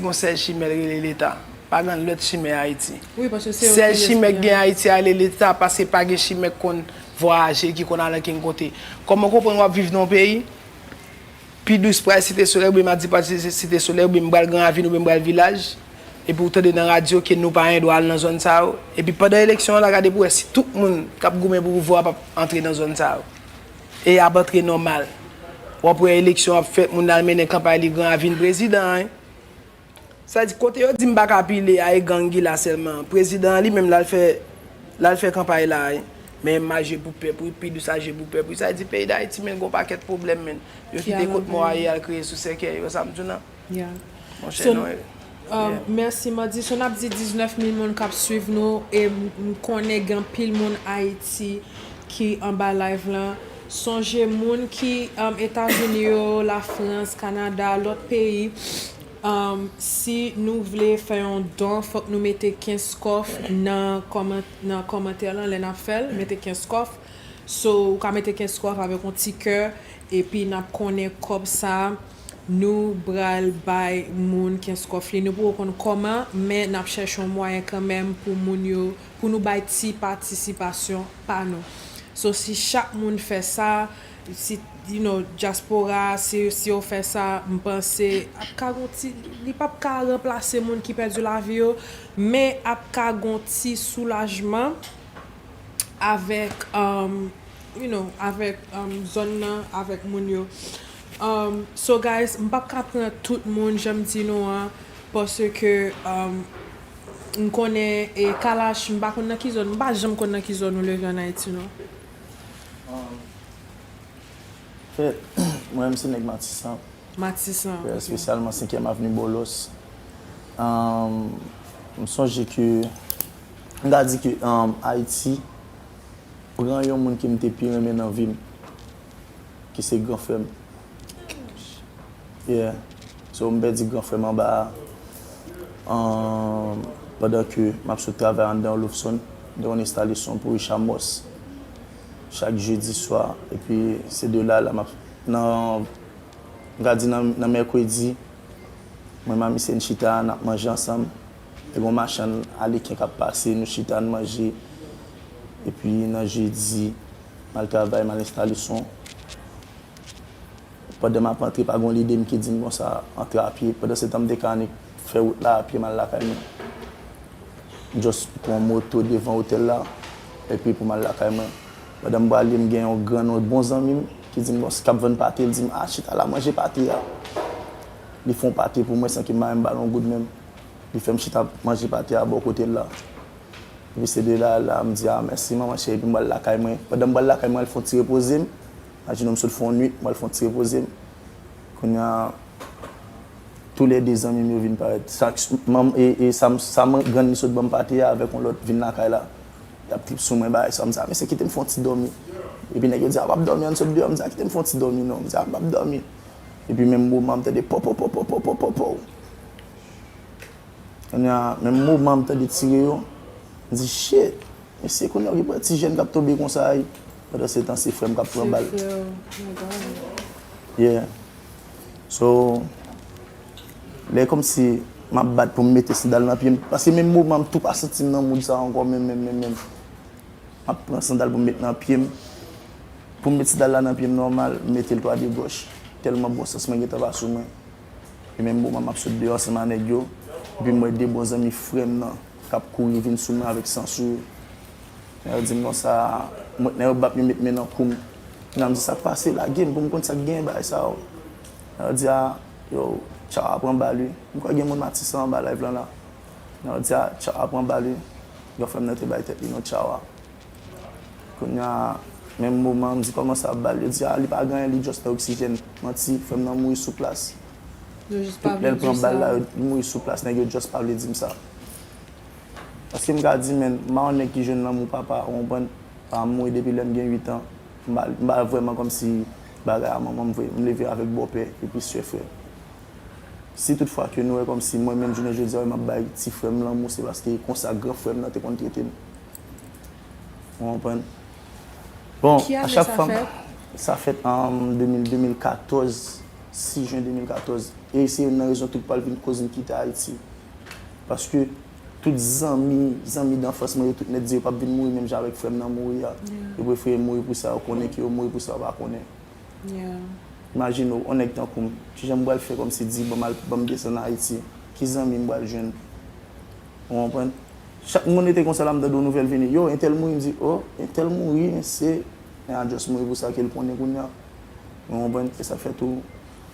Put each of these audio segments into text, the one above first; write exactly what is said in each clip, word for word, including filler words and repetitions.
gon sèl chimè l rele Leta. Pa gen lòt chimè Ayiti. Wi, paske se yo ki... Sèl chimè k gen Ayiti a rele Leta, paske pa gen chimè k konn vwayaje, ki konn al ankenn kote. Kòman w konprann w ap viv nan yon peyi, pi dous pral Site Solèy, oubyen m ap di pral Site Solèy, oubyen m pral Gran Ravin, oubyen m pral Vilaj, epi w tande nan radyo ke nou pa gen dwa al nan zòn sa yo. Epi pandan eleksyon an la, gade pou w wè si tout moun k ap goumen pou pouvwa p ap antre nan zòn sa yo. E y ap antre nòmal. W ap wè eleksyon ap fèt, moun al mennen kanpay li, Gran Ravin prezidan, wi. Sa di, kote yo di m pa ka pile a, e gang ki la sèlman. Prezidan an li menm, l al fè, l al fè kanpay la, wi. Men m a je pou pèp, wi, pi dous a je pou pèp, wi. Sa di, peyi Dayiti, men, gon pakèt pwoblèm, men. Yo kite kot mò a ye al kriye sou sèkèy yo, sa m di w nan. Monchè, non, e. Mèsi, Madi. So, n ap di diznèf mil moun k ap swiv nou, e m m konnen gen anpil moun Ayiti ki anba live lan. Sonje moun ki um, Etazini yo, Lafrans, Kanada, lòt peyi, um, si nou vle fè yon don, fòk nou mete kenz kòf nan kòman, nan kòmantè lan, lè n ap fè l, mete kenz kòf. So, ou ka mete kenz kòf avèk yon ti kè, epi n ap konnen kòb sa, nou pral bay moun kenz kòf li. Nou poko konn kòman, men n ap chèche yon mwayen kanmenm pou moun yo, pou nou bay ti patisipasyon pa nou. So, si chak moun fè sa, si, you know, dyaspora, si, si yo fè sa, m panse, ap ka gon ti, li p ap ka ranplase moun ki pèdi lavi yo, men ap ka gon ti soulajman avèk, um, you know, avèk, um, zòn nan, avèk moun yo. Um, so, guys, m p ap ka pran tout moun, jan m di nou an, paske, um, m konnen, e, Kalash, m pa konn nan ki zòn, m pa janm konn nan ki zòn ou leve ann Ayiti, non. Fèt, mwen menm se nèg Matisan. Matisan, ok. Espesyalman senkyèm avni Bòlòs. Ahn, m sonje ke, m ta di ke, ahn, Ayiti pran yon moun ke m te pi renmen nan vi m, ki se gran frè m. Yeah. So, m pèdi gran frè m anba a, ahn, pandan ke m ap sot travay anndan Olofsonn, m te konn enstale son pou Richard Moss chak jedi swa, epi se de la la m ap, nan, m ka di nan, nan mèkredi, mwen m a misye n chita, n ap manje ansanm. Te gen yon machann aleken k ap pase, nou chita, n manje. Epi nan jedi, m al travay, m al enstale son. Pandan m ap antre, pa gen yon lide m ki di m konsa, antre a pye. Pandan se tan, m te ka annik fè wout la a pye, m al lakay mwen. M just pran moto devan otèl la, epi pou m al lakay mwen. Pandan m prale, m gen yon grann, yon bon zanmi m, ki di m, bon, k ap vann pate, l di m, a, chita la, manje pate a. Li fè yon pate pou mwen san ke m pa menm ba l yon goud menm. Li fè m chita manje pate a bò kote l la. Epi se de la, la, m di, a, mèsi, manman cheri, epi m pral lakay mwen. Pandan m pral lakay mwen, al fè yon ti repoze m. Imajine w, m sot fè yon nwit, m al fè yon ti repoze m. Kounye a, toulède zanmi m yo vin parèt. Sa, manm, e, e, sa, sa, grann li sot ban m pate a avèk yon lòt vin lakay la. Y ap trip sou mwen, bagay sa. M di, a, mesye, kite m fè yon ti dòmi. Epi nèg yo di, a, w ap dòmi, ann sot deyò. M di, a, kite m fè yon ti dòmi, non. M di, a, m p ap dòmi. Epi menm moman, m tande pow, pow, pow. Kounye a, menm moman, m tande tire yo. M di, shit! Mesye, kounye a w gen pwè ti jèn k ap tonbe konsa, wi. Pandan se tan, se frè m k ap pran bal. Yeah. So, lè kòmsi m ap bat pou m mete sandal nan pye m, paske menm moman m tou pa santi m nan mood sa ankò, menm, menm, menm, menm. M ap pran sandal pou m met nan pye m. Pou m met sandal la nan pye m nòmal, m mete l twa de gòch. Tèlman bon sans mwen gentan pa sou mwen. E menm moman m ap sot deyò ansanm a nèg yo, epi m wè de bon zanmi frè m nan k ap kouri vin sou mwen avèk san sou yo. Nèg yo di m konsa, mwen, nèg yo bat m, yo met men nan kou m. Kounye a m di, sa k pase? Lage m pou m konn sa k genyen bagay sa yo. Nèg yo di, a, yo, Tchawa pran bal wi. M kwè gen moun Matisan anba live lan la. Nèg yo di, a, Tchawa pran bal wi. Gran frè m nan te bay tèt li non Tchawa. Kounye a, menm moman, m di kòman sa ap bal. Yo di, a, li pa gen anyen, li just nan oksijèn. Manti, frè m nan mouri sou plas. Tout lè l pran bal la, li mouri sou plas. Nèg yo just pa vle di m sa. Paske m ka di, menn, m pa yon nèg ki jwenn lanmou papa, ou konprann? Papa m mouri depi lè m gen uit an. M pa, m pa vrèman kòmsi bagay a manman m vre. M leve avèk bòpè epi sè frè. Si tout fwa ke nou wè kòmsi mwen menm jounen jodi a, m ap bay ti frè m lanmou, se paske konsa gran frè m nan te konn trete m. Ou konprann? Bon, a chak fwa, sa fèt an de mil, de mil katòz, sis jen de mil katòz. E se youn nan rezon tou ki pral vin koz m kite Ayiti. Paske tout zanmi, zanmi danfans mwen yo tout nèt di yo p ap vin mouri menm jan avèk frè m nan mouri a. Yo prefere mouri pou sa yo konnen ke yo mouri pou sa yo pa konnen. Imajine w, yon nèg tankou m, kijan m pral fè kòmsi di ban m al, ban m desann Ayiti? Ki zanmi m pral jwenn? Ou konprann? Chak moun rete konsa la, m tande yon nouvèl vini. Yo, entèl mouri, m di, o, entèl mouri, men se, men a just mouri pou sa ke l konnen kounye a. Ou konprann? E sa fè tou,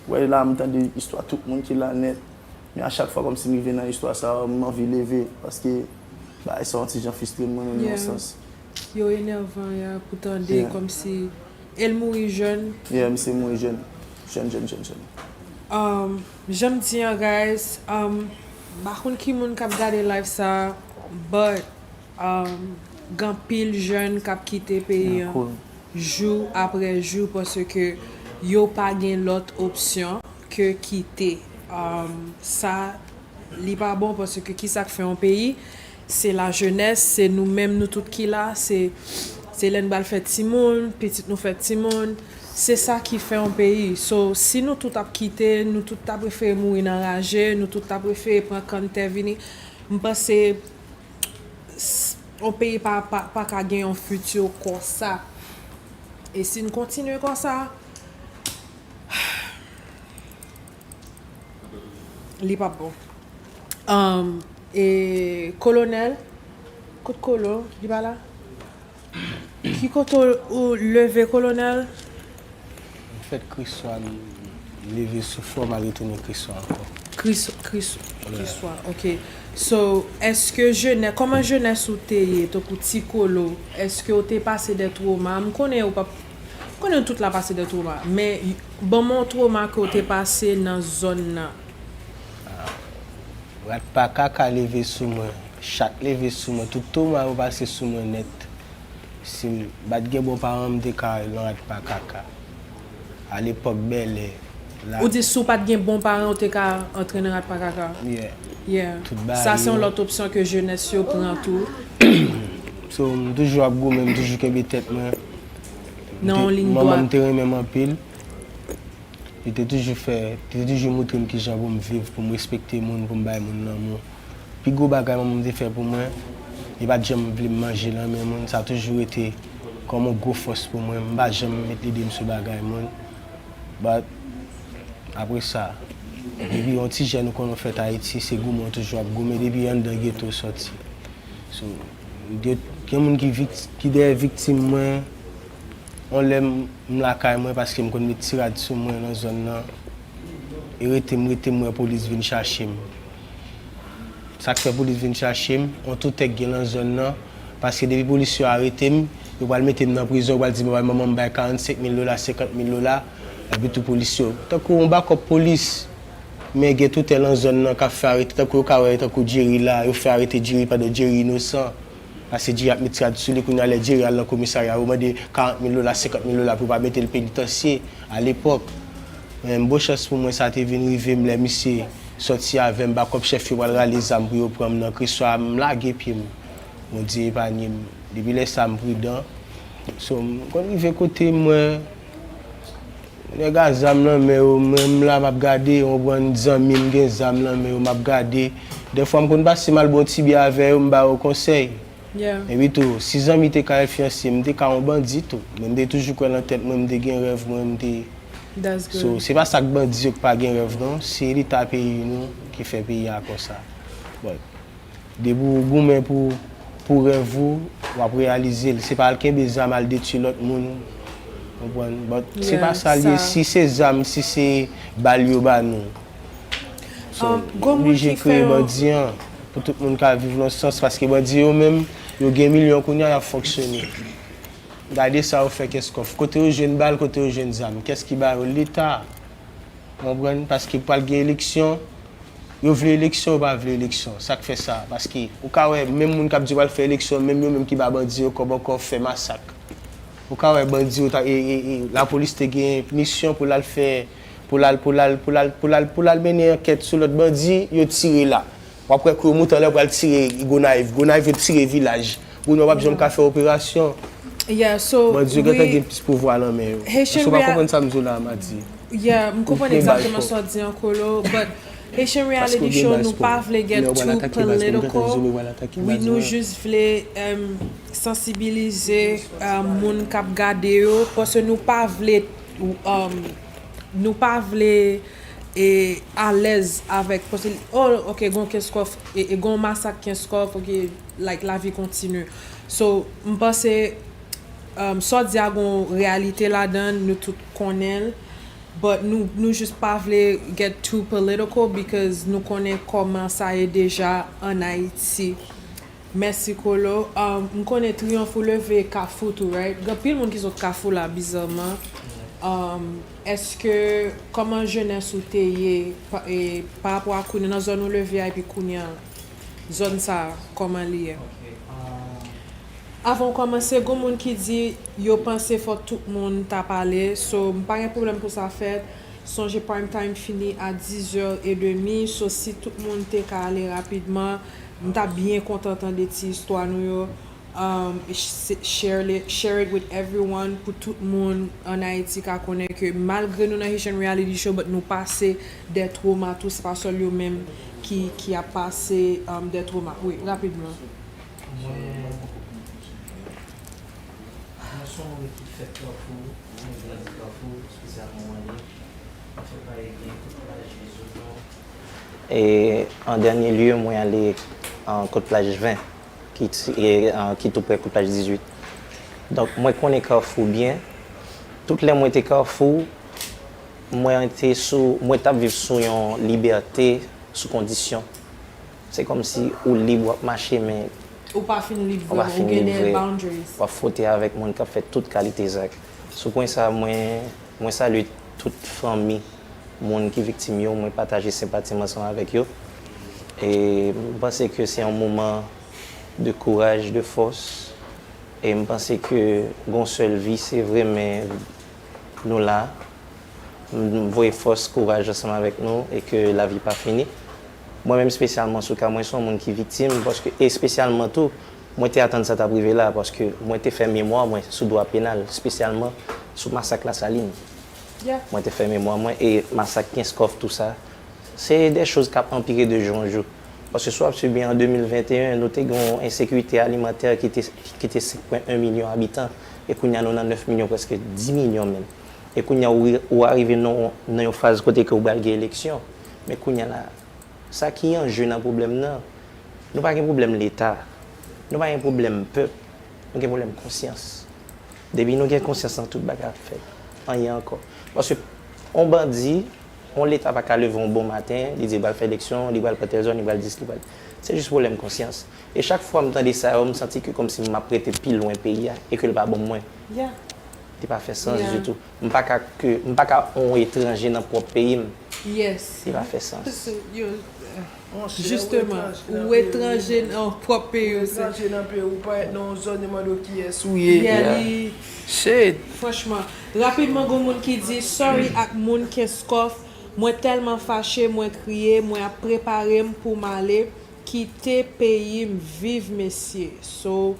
wè la, m tande istwa tout moun ki la nèt. Men a chak fwa kòmsi m rive nan istwa sa, m anvi leve, paske bagay sa yon ti jan fristre m mwen menm nan yon sans. Yo enèvan ya pou tande kòmsi. E l mouri jèn. Yeah, misye mouri jèn. Jèn, jèn, jèn, jèn. Um, jan m di an, guys, um, m pa konn ki moun k ap gade live sa, but um, gen anpil jèn k ap kite peyi an jou apre jou paske yo pa gen lòt opsyon ke kite. Um, sa, li pa bon paske kisa k fè yon peyi? Se lajenès, se nou menm nou tout ki la, se se lè n pral fè timoun, pitit nou fè timoun, se sa ki fè yon peyi. So, si nou tout ap kite, nou tout ta prefere mouri nan raje, nou tout ta prefere pran kanntè vini, m panse s- yon peyi pa, pa, pa ka gen yon fiti konsa. E si n kontinye konsa, li p ap bon. Um, e kolonèl, kot kolo? Li pa la? Ki kote ou leve kolonèl? Anfèt, Kriswa, m leve sou fò, m al retounen Kriswa ankò. Kris, Kris, Kriswa, ok. So, èske jenè, kòman jenès ou te ye, tankou ti kolo? Èske ou te pase de twoma? M konnen ou p ap, m konnen nou tout la pase de twoma, men ban m yon twoma ke ou te pase nan zòn nan. Rat pa kaka leve sou mwen, chat leve sou mwen, tout twoma yo pase sou mwen nèt. Si m pa t gen bon paran, m te ka nan rat pa kaka. Alepòk bèlè. Ou di si w pa t gen bon paran, ou te ka antre nan rat pa kaka? Yeah. Tout bagay. Sa se yon lòt opsyon ke jenès yo pran tou. So, m toujou ap goumen, m toujou kenbe tèt mwen. Nan yon liy dwat. Manman m te renmen m anpil. Li te toujou fè, li te toujou moutre m kijan pou m viv, pou m respekte moun, pou m bay moun lanmou. Pi gwo bagay manman m te fè pou mwen, li pa t janm vle m manje nan men moun, sa toujou rete kòm yon gwo fòs pou mwen. M pa janm met lide m sou bagay moun. But, apre sa, depi yon ti jèn ou konnen w fèt Ayiti, se goumen w toujou ap goumen, depi anndan geto w sòti. So, gen moun ki, ki dèyè viktim mwen, yon lè m lakay mwen paske m konn met ti rad sou mwen nan zòn nan. E rete m, rete m wè polis vin chache m. Sa k fè polis vin chache m, yon toutè k gen nan zòn nan, paske depi polis yo arete m, yo pral mete m nan prizon, yo pral di m manman m bay karannsenk mil dola, senkant mil dola, epi tou polis yo. Tankou yon bakòp polis, men gen toutè nan zòn nan k ap fè arete, tankou yo ka wè tankou Jerry la, yo fè arete Jerry pandan Jerry inosan. Paske Jerry ap met rad sou li, kounye a lè Jerry al nan komisarya, yo mande karant mil dola, senkant mil dola pou yo pa mete l penitansye alepòk. Men bon chans pou mwen sa te vin rive m lè misye sòti avè m, bakòp chèf yo pral rale zam pou yo pran m nan Kriswa, m lage pye m. Bondye epanye m. Depi lè sa m pridan. So, m konn rive kote m wè nèg a zam nan men yo, mwen m la m ap gade, w konprann, zanmi m gen zam nan men yo, m ap gade. Dèfwa m konn pase m al bwè yon ti byè avè yo, m ba yo konsèy. Epi tou, si zanmi te ka enfliyanse m, m te ka yon bandi tou. Men m te toujou kwè nan tèt mwen, m te gen rèv mwen, m te. So, se pa sa k bandi yo k pa gen rèv non, se leta peyi nou ki fè peyi a konsa. But, depi w goumen pou, pou rèv ou, w ap reyalize l. Se pa al kenbe zam al detwi lòt moun, w konprann? But, se pa sa l ye, si se zam, si se bal yo ba nou. So, nou oblije kreye bandi an pou tout moun ka viv nan sans, paske bandi yo menm, yo gen milyon kounye a, y ap fonksyone. Gade sa yo fè Kenskòf. Kote yo jwenn bal, kote yo jwenn zam? Kès ki ba yo? Leta. W konprann? Paske pral gen eleksyon, yo vle eleksyon, yo pa vle eleksyon. Sa k fè sa. Paske ou ka wè, menm moun k ap di yo pral fè eleksyon, menm yo menm ki ba bandi yo kòb ankò fè masak. Ou ka wè bandi yo ta, e, e, e, lapolis te gen misyon pou l al fè, pou l al, pou l al, pou l al, pou l al, pou l al mennen ankèt sou lòt bandi, yo tire la. W ap wè kou yo moute anlè pou al tire Gonayiv. Gonayiv yo tire vilaj. Gonayiv w ap janm ka fè operasyon. Bandi yo gentan gen plis pouvwa nan men yo. Èske w pa konprann sa m di w la, Madi? Yeah, m konprann egzakteman sa w di an, Kolo, but Haitian Reality Show, nou pa vle get too political. Wi, nou jis vle, um, sansibilize, um, moun k ap gade yo, paske nou pa vle, um, nou pa vle, e, alèz avèk, paske, oh, ok, gon Kenskòf, e, e gon masak Kenskòf, ok, like, lavi kontinye. So, m panse, um, sa w di a gon reyalite ladan l, nou tout konnen l, but nou, nou jis pa vle get too political because nou konnen kòman sa ye deja ann Ayiti. Mèsi, Kolo. Um, m konnen Triyonf ou leve Kafou tou, right? Gen anpil moun ki sot Kafou la, bizarman. Um, èske, kòman jenès ou te ye pa, e, pa rapò a kounye a, nan zòn ou leve a epi kounye a, zòn sa a, kòman li ye? Avan w kòmanse, gon moun ki di yo panse fòk tout moun ta pale, so m pa gen pwoblèm pou sa fèt. Sonje prime time fini a dis zè edemi, so si tout moun te ka ale rapidman, m ta byen kontan tande ti istwa nou yo. Um, sh-, share it, share it with everyone pou tout moun ann Ayiti ka konnen ke malgre nou nan Haitian Reality Show, but nou pase de twoma tou, se pa sèl yo menm ki, ki ap pase, um, de twoma. Wi, rapidman. Mwen, mwen se yon moun ki fèt Kafou, mwen grandi Kafou, espesyalman Mwannik. Mwen fè parèy byen tout plaj Lezot yo. E an dènye lye, mwen ale an kot plaj ven, ki, ti- e, an- ki tou pre kot plaj dizuit. Donk, mwen konnen Kafou byen. Tout lè mwen te Kafou, mwen te sou, mwen t ap viv sou yon libète sou kondisyon. Se kòmsi ou lib, w ap mache, men Ou pa fin lib ou pa vrèman, ou fin gen lib de vre. Boundaries. W ap fwote avèk moun k ap fè tout kalite zak. Sou pwen sa, mwen, mwen salye tout fanmi moun ki viktim yo, mwen pataje senpati m ansanm avèk yo. E m panse ke se yon moman de kouraj, de fòs. E m panse ke gon sèl vi, se vre, men nou la. M voye fòs, kouraj ansanm avèk nou e ke lavi pa fini. Mwen menm espesyalman sou ka mwen, se yon moun ki viktim, paske espesyalman tou, mwen te atann sa t ap rive la, paske mwen te fè memwa mwen sou dwa penal, espesyalman sou masak Lasalin. Yeah. Mwen te fè memwa mwen e masak Kenskòf, tou sa. Se de choz k ap anpire de jou an jou. Paske si w ap swiv byen, an de mil venteyen, nou te gen yon ensekirite alimantè ki te, ki te senk pwen en milyon abitan, e kounye a nou nan nèf milyon, prèske dis milyon menm. E kounye a ou, ou arive nan, nan yon faz kote ke ou pral gen eleksyon. Men kounye a la, sa ki an je nan pwoblèm nan, nou pa gen pwoblèm Leta, nou pa gen pwoblèm pèp, nou gen pwoblèm konsyans. Depi nou gen konsyans nan tout bagay ap fèt. Anyen ankò. Paske on bandi, on Leta pa ka leve on bon maten, li di l pral fè eleksyon, li pral pran tèl zòn, li pral dis, li pral. Se jis pwoblèm konsyans. E chak fwa m tande sa yo, m santi ke kòmsi m ap rete pi lwen peyi a e ke l pa bon mwen. Yeah. Li pa fè sans ditou. M pa ka ke, m pa ka on etranje nan pwòp peyi m. Yes. Li pa fè sans. Yo, jisteman, ou etranje nan pwòp peyi w, se. Etranje nan peyi w, ou parèt nan yon zòn, yo mande w kiyès ou ye. Yeah, li. Shit. Franchman, rapidman, gon moun ki di, sorry ak moun Kenskòf, mwen tèlman fache, mwen kriye, mwen ap prepare m pou m ale kite peyi m viv, mesye. So,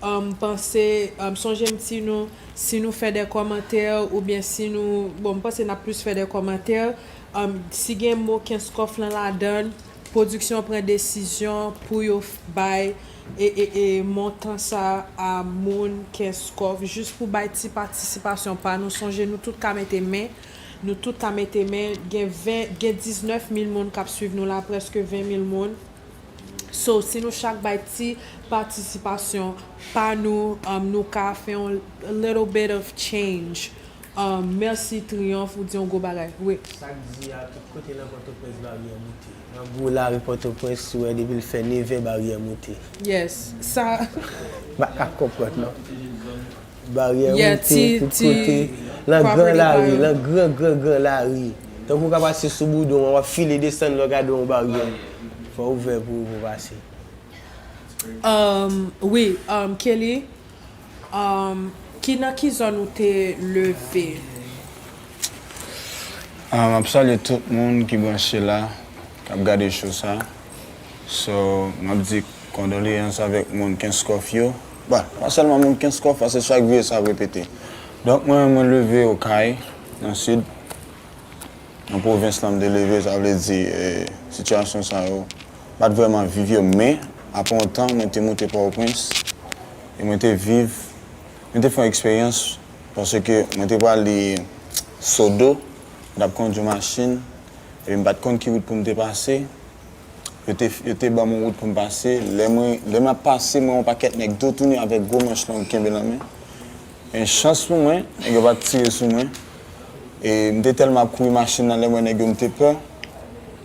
um, panse, um, sonje m di nou, si nou fè de kòmantè, oubyen si nou, bon, m panse n ap plis fè de kòmantè, um, si gen mo Kenskòf lan ladan l, pwodiksyon an pran desizyon pou yo f-, bay e, e, e montan sa a moun Kenskòf, jis pou bay ti patisipasyon pa nou. Sonje, nou tout ka mete men, nou tout ka mete men, gen ven, gen diznèf mil moun k ap swiv nou la, prèske ven mil moun. So, si nou chak bay ti patisipasyon pa nou, um, nou ka fè yon little bit of change. Um, mèsi, Triyonf, ou di yon gwo bagay. Wi. Sa k di a, tout kote nan Pòtoprens, baryè moute. Nan gwo lari Pòtoprens, ou wè depi l fè nevè, baryè moute. Yes, sa. M pa ka konprann, non. Baryè moute, tout kote. Nan gran lari, nan gran, gran, gran lari. Tankou w ka pase sou Boudon an, w ap file desann, lè w gade yon baryè. Fò w ouvè pou, pou pase. Um, wi, um, Kelly, um, ki, nan ki zòn ou te leve? Ah, m ap salye tout moun ki branche la, k ap gade show sa. So, m ap di kondoleyans avèk moun Kenskòf yo. Bon, pa sèlman moun Kenskòf, paske chak videyo sa ap repete. Donk, mwen, mwen leve Okay, nan Sid. Nan pwovens lan m te leve, sa vle di, e, sitiyasyon sa yo, m pa t vrèman viv yo, men apre yon tan, mwen te moute Pòtoprens, e mwen te viv, mwen te fè yon eksperyans, paske mwen te prale Sodo, mwen t ap kondui machin, epi m pa t konn ki wout pou m te pase. Yo te, yo te ban m yon wout pou m pase. Lè mwen, lè m ap pase, m wè yon pakèt nèg do tounen avèk gwo manch long kenbe nan men. Men chans pou mwen, nèg yo pa t tire sou mwen. E m te tèlman ap kouri machin nan, lè m wè nèg yo, m te pè.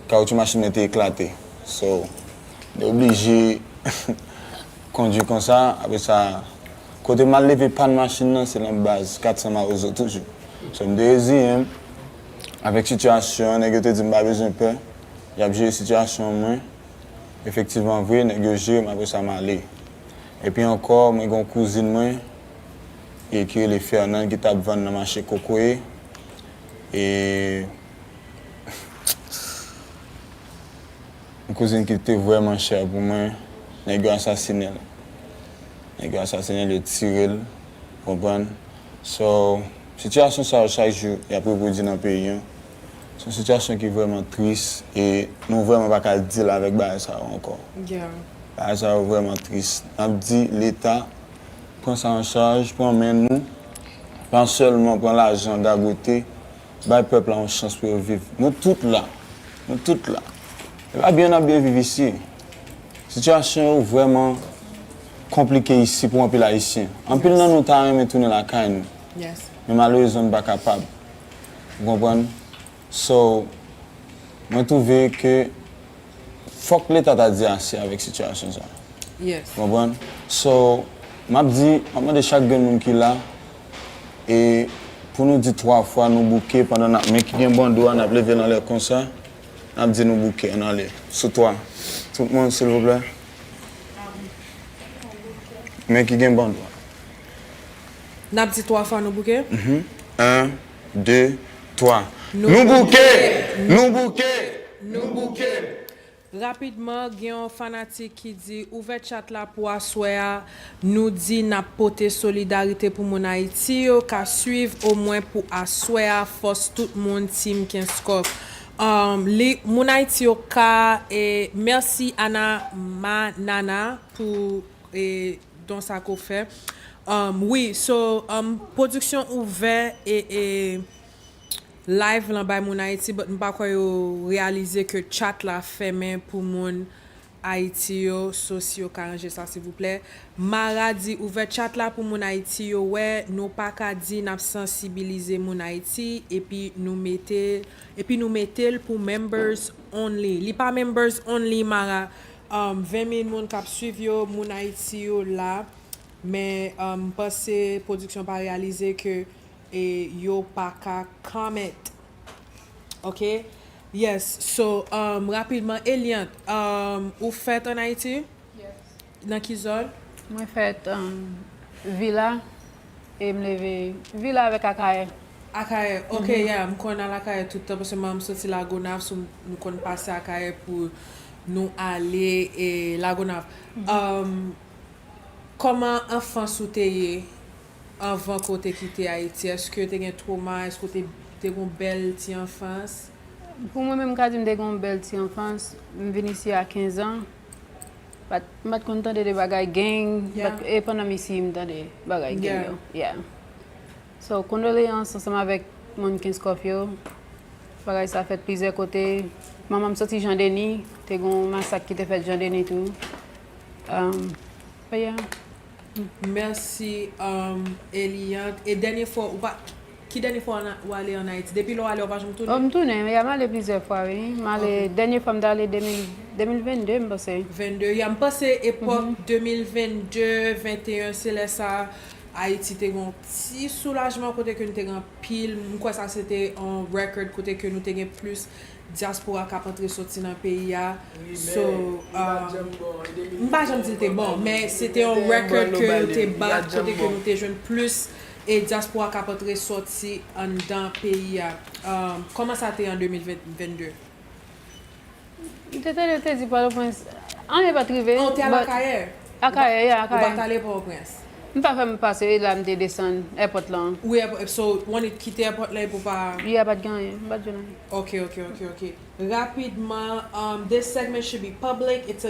Kawotchou machin mwen te eklate. So, m te oblije kondui konsa. Apre sa, kote m al leve pàn machin nan, se nan baz kat san Mawozo toujou. So, m te reziyen m avèk sitiyasyon an, nèg yo te di m pa bezwen pè. Y ap jere sitiyasyon mwen. Efektivman vre, nèg yo jere m, apre sa m ale. Epi ankò, mwen gen yon kouzin mwen, e ki rele Fernand, ki t ap vann nan mache Kokoye. E yon kouzin ki te vrèman chè pou mwen, nèg yo asasinen l. Nèg yo asasinen l, yo tire l, ou konprann? So, sitiyasyon sa yo chak jou, y ap repwodui nan peyi an. Se yon sitiyasyon ki vrèman tris e nou vrèman pa ka deal avèk bagay sa yo ankò. Yeah. Bagay sa yo vrèman tris. N ap di Leta, pran sa an chaj, pran men nou. Pa sèlman pran lajan Dagote, bay pèp la yon chans pou yo viv. Nou tout la. Nou tout la. E pa byen n ap byen viv isi. Sitiyasyon yo vrèman konplike isi pou anpil Ayisyen. Anpil nan nou ta renmen tounen lakay nou. Yes. Men malerezman, nou pa kapab. Ou konprann? So, mwen twouve ke fòk Leta ta di ase avèk sitiyasyon sa. Yes. Ou konprann? So, m ap di, m ap mande chak grenn moun ki la, e pou nou di twa fwa nou bouke pandan n ap, men ki gen bando a, n ap leve l anlè konsa, n ap di nou bouke, ann ale. Sou twa. Tout moun, silvouplè. Men ki gen bando a. N ap di twa fwa nou bouke? Mhm. En, de, twa. Nou bouke! Nou bouke! Nou bouke! Rapidman, gen yon fanatik ki di, ouvè chat la pou aswè a, nou di n ap pote solidarite pou moun Ayiti yo ka swiv omwen pou aswè a, fòs tout moun, Team Kenskof. Um, li, moun Ayiti yo ka, e, mèsi Ana Manana pou, e, don sa ke w fè. Um, wi, so, um, pwodiksyon ouvè e, e live lan bay moun Ayiti, but m pa kwè yo reyalize ke chat la fèmen pou moun Ayiti yo, so si yo ka ranje sa, silvouplè. Mara di, ouvè chat la pou moun Ayiti yo wè, nou pa ka di n ap sansibilize moun Ayiti, epi nou mete, epi nou mete l pou members only. Li pa members only, Mara. Um, ven mil moun k ap swiv yo, moun Ayiti yo la. Men, um, m panse pwodiksyon pa reyalize ke, e, yo pa ka comment. Ok? Yes. So, um, rapidman, Eliante, um, ou fèt ann Ayiti? Yes. Nan ki zòn? Mwen fèt, um, Vila, e m leve Vila avèk Akayè. Akayè, ok, yeah, m konn al Akayè tout tan, paske manman m soti Lagonav, so m konn pase Akayè pou nou ale, e, Lagonav. Um, kòman anfans ou te ye anvan ke w te kite Ayiti? Èske te gen twoma? Èske w te, te gen yon bèl ti anfans? Pou mwen menm, m ka di m te gen yon bèl ti anfans. M vin isi a kenz an. But m pa t konn tande de bagay gang. Yeah. But, e pandan m isi, m tande bagay gang yo. Yeah. So, kondoleyans ansanm avèk moun Kenskof yo. Bagay sa fèt plizyè kote. Manman m soti Jan Deni, te gen yon masak ki te fèt Jan Deni tou. Um, but yeah. Mèsi, um, Eliante. E dènye fwa, ou pa, ki dènye fwa w ale ann Ayiti? Depi lè w ale, w pa janm tounen? Oh, m tounen, ya, m ale plizyè fwa, wi. M ale, ok, dènye fwa m t ale de mil, de mil venn de, m panse. Venn de, ya, m panse epòk de mil venn de, venteyen, se lè sa, Ayiti te gen yon ti soulajman kote ke nou te gen anpil, m kwè sa se te yon record kote ke nou te gen plis dyaspora k ap antre soti nan peyi a. So, um, m pa janm di l te bon, men se te yon record ke yo te bat, kote ke nou te jwenn plis, e dyaspora k ap antre soti anndan peyi a. Um, kòman sa te an de mil venn de? M te tande yo te di Pòtoprens, anyen pa t rive. Oh, w te al Akayè? Akayè, yeah, Akayè. Ou pa t ale Pòtoprens? M pa fè m pase, e la m te desann èpòt lan. Wi, so, w annik kite èpòt la epi w pa. Yeah, pa t gen anyen, m pa t jwenn anyen. Ok, ok, ok, ok. Rapidman, um, this segment should be public. It's a